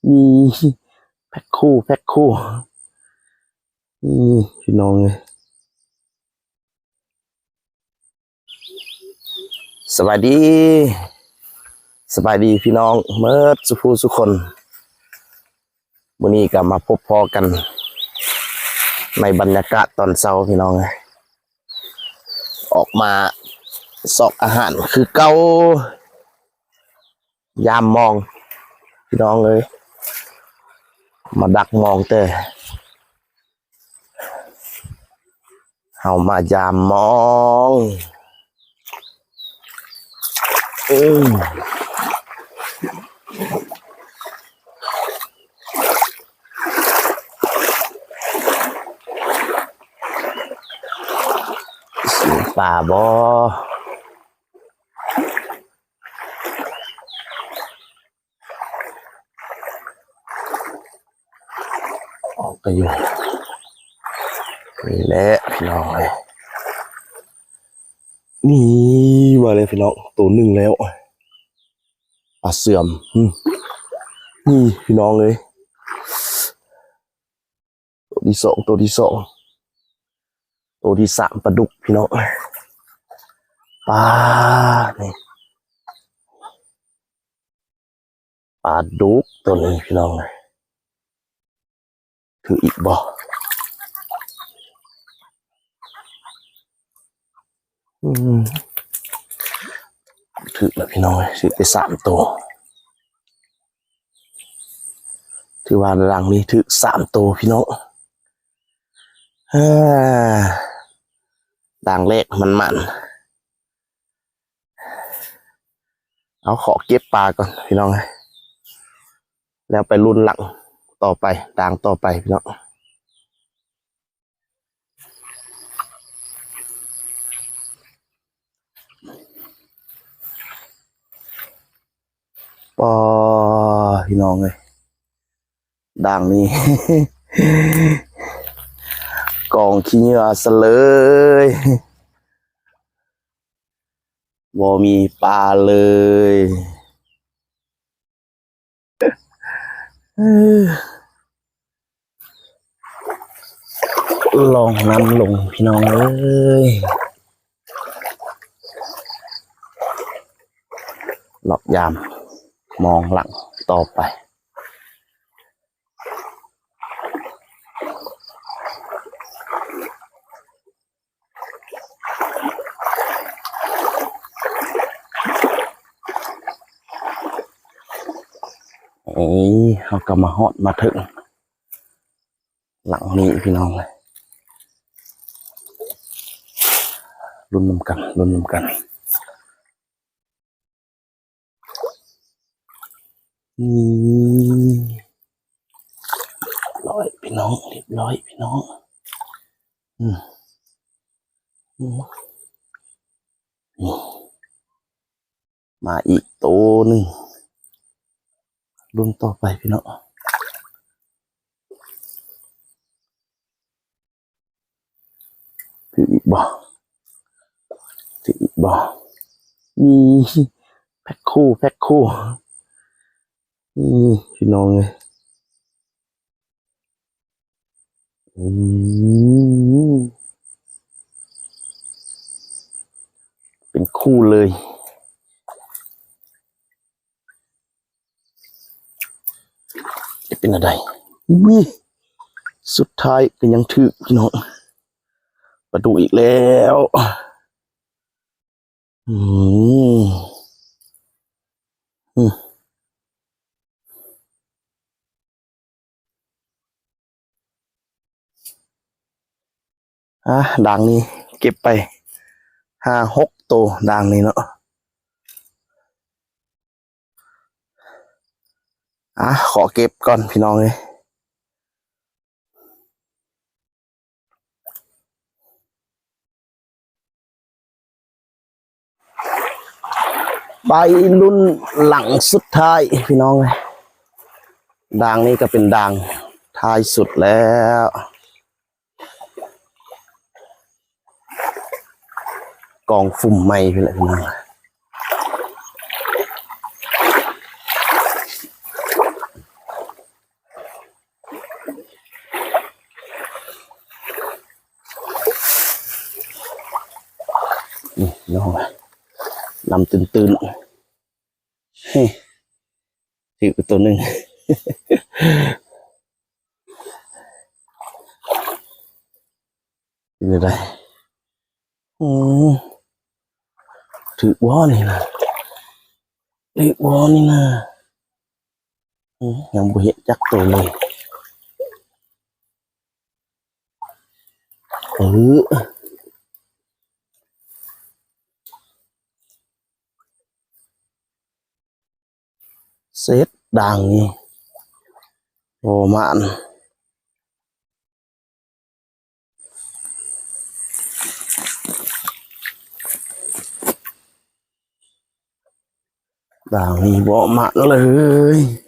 ນີ້ແພັກໂຄ ແພັກໂຄ ນີ້ພີ່ນ້ອງເອີຍ. ສະບາຍດີ ສະບາຍດີພີ່ນ້ອງເໝິດສູ່ຜູ້ສູ່ຄົນ. ມື້ນີ້ກໍມາພົບພໍ້ກັນໃນບັນຍາກາດຕອນເຊົ້າພີ່ນ້ອງເອີຍ. ອອກມາຊອກອາຫານຄືເກົ່າ ຍາມມອງພີ່ນ້ອງເອີຍ. ມາດັກມອງແຕ່ ເຮົາມາຢາມມອງ. ອືມ ຊິເປັນປາບໍ່? ອອກກະຢູ່ ນີ້ແຫຼະພີ່ນ້ອງເອີຍ. ນີ້ມາແລ້ວພີ່ນ້ອງ ໂຕໜຶ່ງແລ້ວ ປາເສື່ອມ. ນີ້ພີ່ນ້ອງເອີຍ ໂຕທີສອງ ໂຕທີສອງ ໂຕທີສາມ ປາດຸກພີ່ນ້ອງ. ປາ ນີ້ ປາດຸກໂຕນີ້ພີ່ນ້ອງ ຖືກອີກບໍ່? ອືມ ຖືກແລ້ວພີ່ນ້ອງເອີຍ ຖືກໄປສາມໂຕ. ຖືວ່າຫຼັງນີ້ຖືກສາມໂຕພີ່ນ້ອງ. ອ່າ ດາງແລກໝານໆ. ເອົາ ຂໍເກັບປາກ່ອນພີ່ນ້ອງ ແລ້ວໄປລຸ້ນຫຼັງຕໍ່ໄປ ດາງຕໍ່ໄປພີ່ນ້ອງ. ປາ ພີ່ນ້ອງເອີຍ ດາງນີ້ ກອງຂີ້ເຫຍື້ອຊະເລີຍ ບໍ່ມີປາເລີຍ. ລອງນຳລົງພີ່ນ້ອງເອີຍ ເລາະຢາມມອງຫຼັງຕໍ່ໄປ. ເອີ ເຮົາກໍມາຮອດມາເຖິງຫຼັງນີ້ພີ່ນ້ອງເອີຍ ລຸ້ນນຳກັນ ລຸ້ນນຳກັນ. ອືມ ຮຽບຮ້ອຍພີ່ນ້ອງ ຮຽບຮ້ອຍພີ່ນ້ອງ. ອືມ ອືມ ນີ້ ມາອີກໂຕໜຶ່ງ ລຸ້ນຕໍ່ໄປພີ່ນ້ອງ. ຖືກອີກບໍ່? ຖືກອີກບໍ່? ນີ້ ແພັກໂຄ ແພັກໂຄ ນີ້ພີ່ນ້ອງເອີຍ. ອືມ ເປັນຄູ່ເລີຍ. ຈະເປັນແນວໃດ? ອຸ້ຍ ສຸດທ້າຍກໍຍັງຖືກພີ່ນ້ອງ ປາດຸກອີກແລ້ວ. ອືມ ອືມ. ອ່າ ດາງນີ້ເກັບໄປຫ້າຫົກໂຕ ດາງນີ້ເນາະ. ອ່າ ຂໍເກັບກ່ອນພີ່ນ້ອງເອີຍ. ໄປລຸ້ນຫຼັງສຸດທ້າຍພີ່ນ້ອງເອີຍ. ດາງນີ້ກໍເປັນດາງທ້າຍສຸດແລ້ວ. ກອງຟຸມໃໝ່ພຸ້ນແຫຼະພີ່ນ້ອງ. ນີ້ນ້ອງ ນ້ຳຕື້ນໆ ເຮີ້ຍ ຖືກໄປໂຕໜຶ່ງ ເປັນຈັ່ງໃດ? ອືມ ຖືກບໍ່ນີ້ນະ? ຖືກບໍ່ນີ້ນະ? ອືມ ຍັງບໍ່ເຫັນຈັກໂຕເລີຍ. ເອີ ເສັດດ່າງນີ້ ໂອ້ ມານ ດ່າງນີ້ບໍ່ມານເລີຍ.